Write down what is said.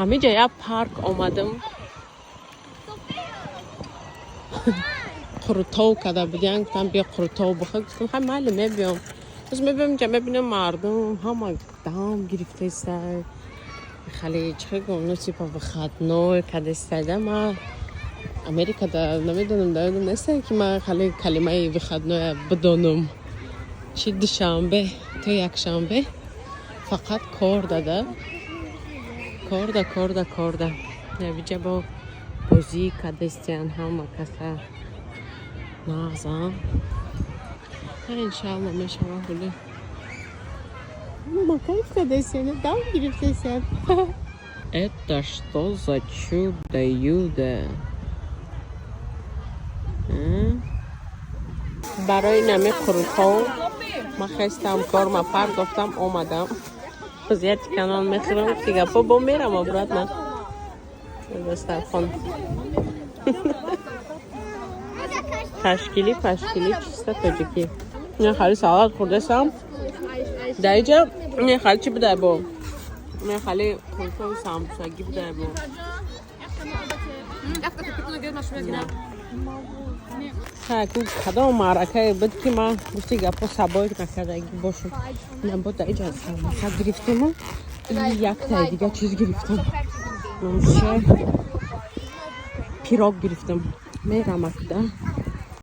Ҳамиҷа як парк омадам, қурутов када будиян. Гуфтам, биё, қурутов бихӯр. Гуфтам, хай, майли, мебиём. Боз мебиём инҷа, мебинам, мардум ҳама дам гирифтаистай, хеле чӣ гум, ну, типа выходной кадестайда. Ма Америкада намедонам, давидам нестае, ки ма хеле калимаи выходной бидонам. Чи душанбе то якшанбе фақат кор дада, корда, корда, корда. Навиҷа бо бозӣ кадестиян ҳама каса нағзам. Иншалло, мешава. Гули ма кайф кадестиян, дам гирифтесиян. Это что за чудо-юдо? А? Барои нами қурутҳо ма хестам, корма пардохтам, омадам. Боз як тиканон мехӯрам, гапо бо мерам обратно дастархон. Ташкили пашкили, чисто тоҷикӣ. Не, хали салат хӯрдасам даиҷа. Не, хали чӣ будай, бо не, хали қурутҳои самбусагӣ будай бо. Ку кадом маъракае буд, ки ман гуфти гапо сабои накардагӣ бошум. Набо даиҷа самбуса гирифтему яктаи дига чиз гирифтам, номше пирог гирифтам. Мерамакда.